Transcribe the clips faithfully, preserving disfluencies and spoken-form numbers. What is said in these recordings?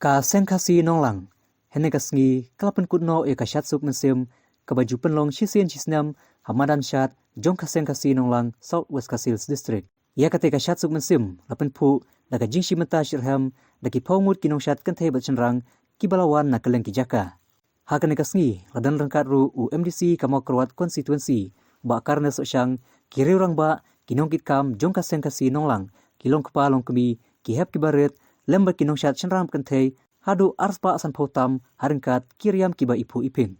Ka Seng Khasi Nonglang, hynne ka sngi ka la pynkut noh ïa ka Shad Suk Mynsiem, kaba ju pynlong shisien shisnem ha madan shad jong ka Seng Khasi Nonglang, South West Khasi Hills District. Ïa kata ka Shad Suk Mynsiem la pynphuh da ka jingshim bynta shitrhem da ki phew ngut ki nongshad kynthei bad shynrang kiba la wan na kylleng ki jaka. Ha kane ka sngi la don ryngkat ruh u M D C ka Mawkyrwat Constituency, Bah Carnes Sohshang, ki riew rangbah, ki nongkitkam jong ka Seng Khasi Nonglang, ki longkpa longkmie, ki hep ki barit, lem bad ki nongshad shynrang kynthei, haduh arspah sanphew tam ha ryngkat ki riam kiba iphuh iphieng.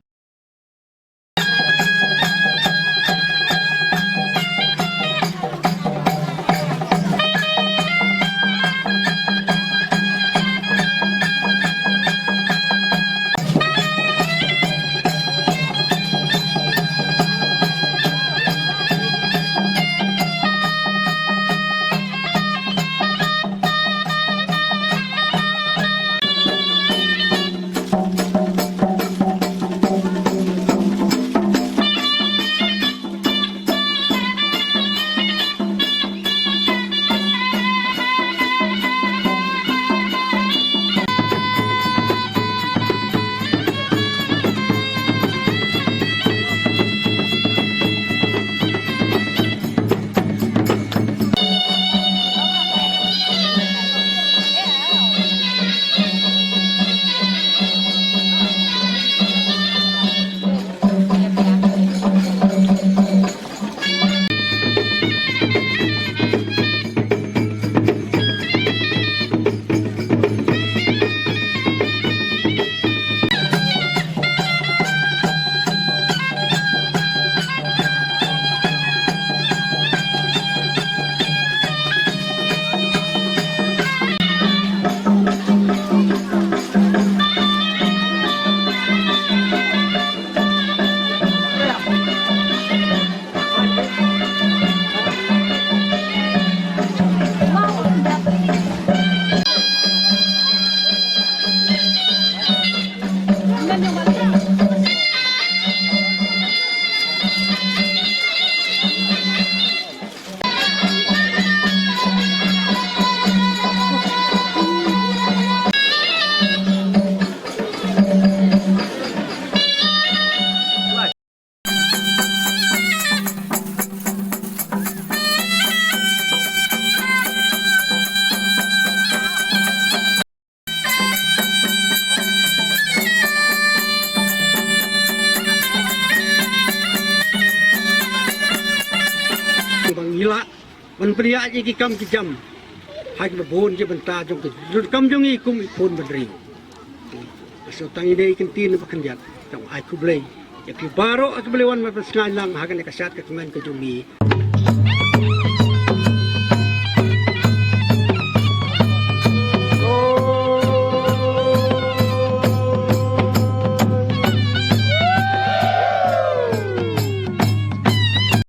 Ba ngi lah ban pynïaid ïa ki kam ki jam ha kiba bun ki bynta jong ki rukom jong ngi kum i khun bad i briew. Nga sngewthuh ïa kane ka ktien ba khyndiat, tang ai khublei ïa phi baroh kiba la wan ban pynsngew lang ha kane ka shad ka kmen ka jong ngi.